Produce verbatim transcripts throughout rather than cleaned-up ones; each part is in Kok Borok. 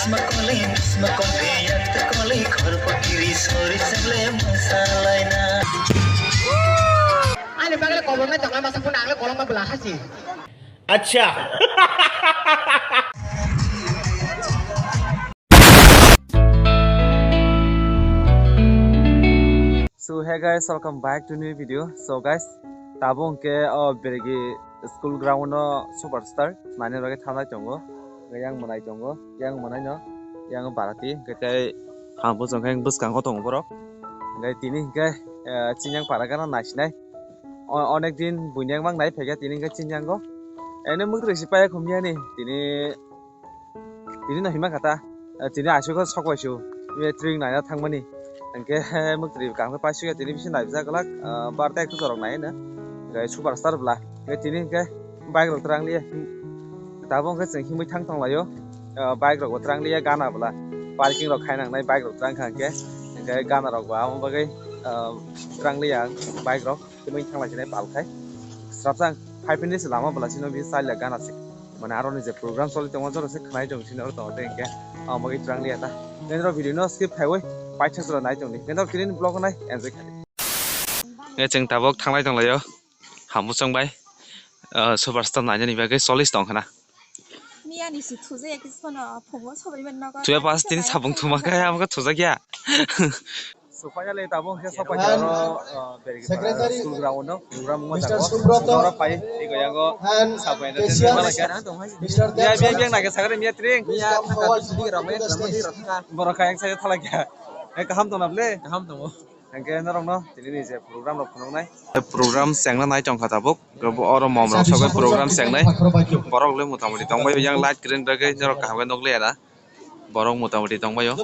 Makolin, makolin, yak takolin, khorpokiri sori sengle masalaina. Ani bagale kolom na tongla masa pun angle kolom ma bela hasi. Acha. So hey guys, welcome back to new video. So guys, tabuk hwnkhe o Bergi school ground no superstar naina bagwi thangnai tongo. Yang mwnai tongo, yang mwnai no, yang barati hwnkhe tei hambo chwng khe bwskango tongo borok. Hwnkhe tini hwnkhe, eh, Chinyang para gana naisinai. O-, onek din buini yang mang nai phaikha tini hwnkhe Chinyango. Ene mwtwrwi si paya khumyani tini. Tini no hima kha ta, eh, tini aswk sok bai su, eh, tring naina thangmani. Hwnkhe, eh, mwtwrwi kang khe paisukya tini bisingo naibijak glak, eh, birthday ekto jorok nai hwno. Hwnkhe superstar bwla. Hwnkhe tini hwnkhe bike rok twrang liya. Tabuk hwnkhe chwng himwi thang tong laio. Eh, bike rok bo twrang liya gana bwla. Parking rok khai nangnai bike rok twrang kha hwnkhe. Hwnkhe gana rok bo amo bagwi, eh, twrang liya bike rok. Tei thang lai sinai pal khai. Srapsa ang five minutes lama bwla sino bi chaya gana se. Mane aro ni je program choli tongo joro se khnai tong sino oro tongo tei hwnkhe. Amo bagwi twrang liya ta. Nini rok video no skip khaiwi paithak jora nai tongdi. Nini rok tini vlog nai enjoy khai. Nge chwng tabuk thanglai tong laio. Hambuchwng bai. Ah, superstar nainani bagwi cholish tong khna. Miyani si thujaya kisa phano phungo sobri man nogo. Thuya pas tini sabung thuma khe amo khe thujakya. So finally tabuk khe sopai aro, uh, Bergi para school ground no program wngma jago. Oro pai tei yango sapai na tei mala khe. Miya, miya, miya nake sagre miya tring. Borok kha yang saya thalakya. Eh, kaham tong na ble? Kaham tongo. Hwnkhe norokno tini ni je program rok phunuknai. Program chengna nai tongkha tabuk. Oro mom rok sogwi program chengnai. Borok le motamoti tongbai yang light green bagwi norok kaham khe nukliya na. Borok motamoti tongbaio.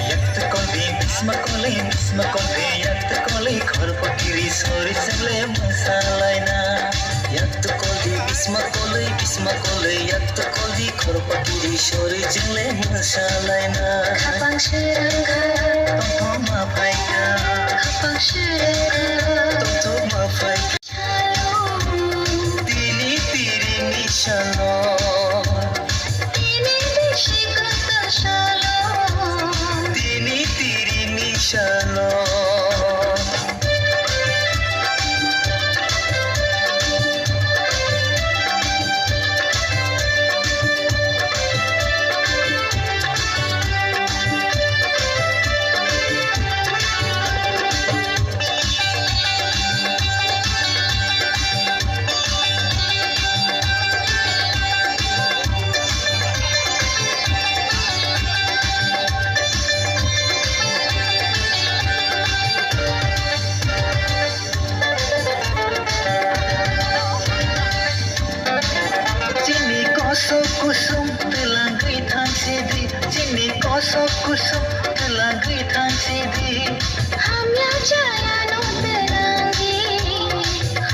Yat koli bisma koli, bisma koli yat koli, khorpokiri sori sengle masalaina. Yat koli bisma koli, bisma koli yat koli, khorpokiri sori sengle masalaina. Khapang sirang kha, tongthok ma phaikha. Khapang sirang kha, tongthok ma phaikha. Tini tiri ni salo. Tini bisi kotor salo. Tini tiri ni salo. Chini kosok kusum twlangwi thangsidi, chini kosok kusum twlangwi thangsidi. Hamya chaya no twlangi,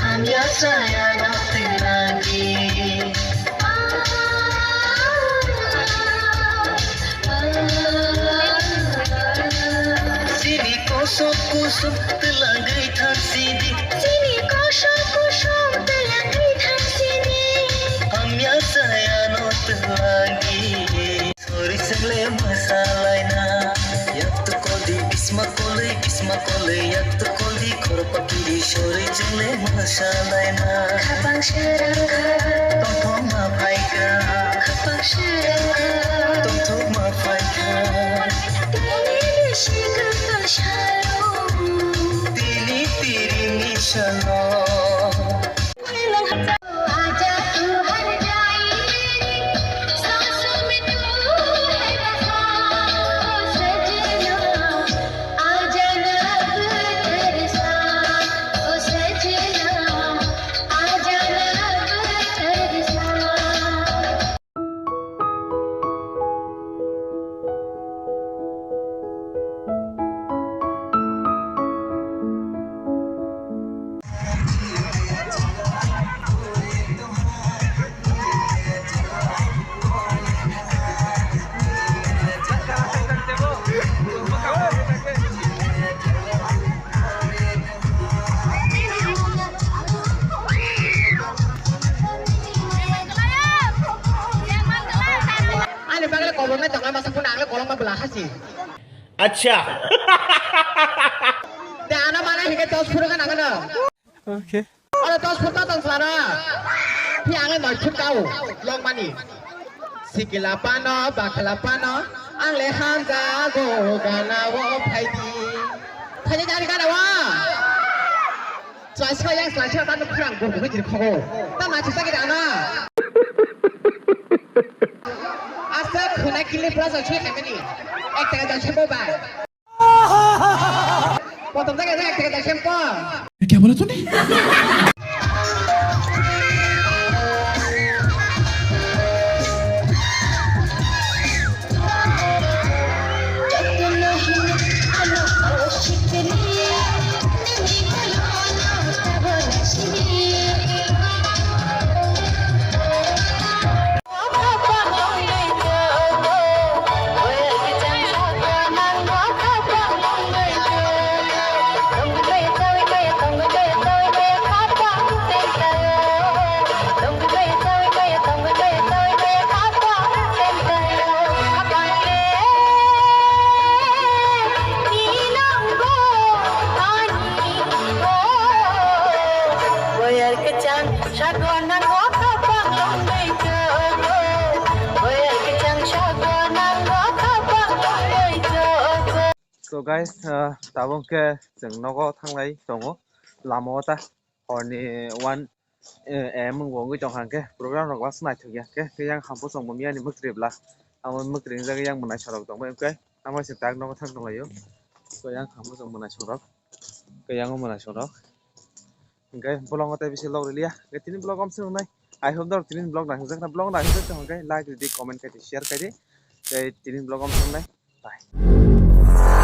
hamya chaya no twlangi. Chini kosok kusum twlangwi thangsidi. Chini kosok kusum twlangwi thangsidi. Hamya chaya no twlangi. Sori sengle masalaina. Yat koli bisma koli, bisma koli yat koli, khorpokiri sori sengle masalaina. Khapang sirang kha, tongthok ma phaikha. Tongna tongna masa pun ang le kolom ma bela khasi. Acha. Da ana mana hike tos phuru kana kana. Okay. Ora tos phuru ta tong sana. Phi ang le noi phuru kau long mani. Sikila pano, bakala pano, ang le hamja go gana wo phaidi. Phaidi dari kana wa. Chwlaisa yang chwlaisa ta nuk khurang gur gur jir khogo. Ta ma chisa gida na. Asa khuna kili pura sa chwe khamani. Ek taka da chhe bo ba. Potom taka ek taka da chhe bo. Kya bola tune? So guys, uh, tabuk khe chwng nogo thanglai tongo, lama o ta horni one a m wngwi tong kha, hwnkhe program rok last naithok ya, hwnkhe yang hampu chwng bo miyani mwkri bla, amo mwkri wngjagwi yang bo naisarok tongbai, hwnkhe amo se tak nogo thang tonglaio, so yang hampu chwng bo naisarok, hwnkhe yang bo naisarok, hwnkhe bolongo tei bisi log rwliya, hwnkhe tini vlog om se wngnai, I hope norok tini vlog naisajak na, vlog naisajak tong hwnkhe like rwdi, comment khai di, share khai di, tei tini vlog om se wngnai, bye.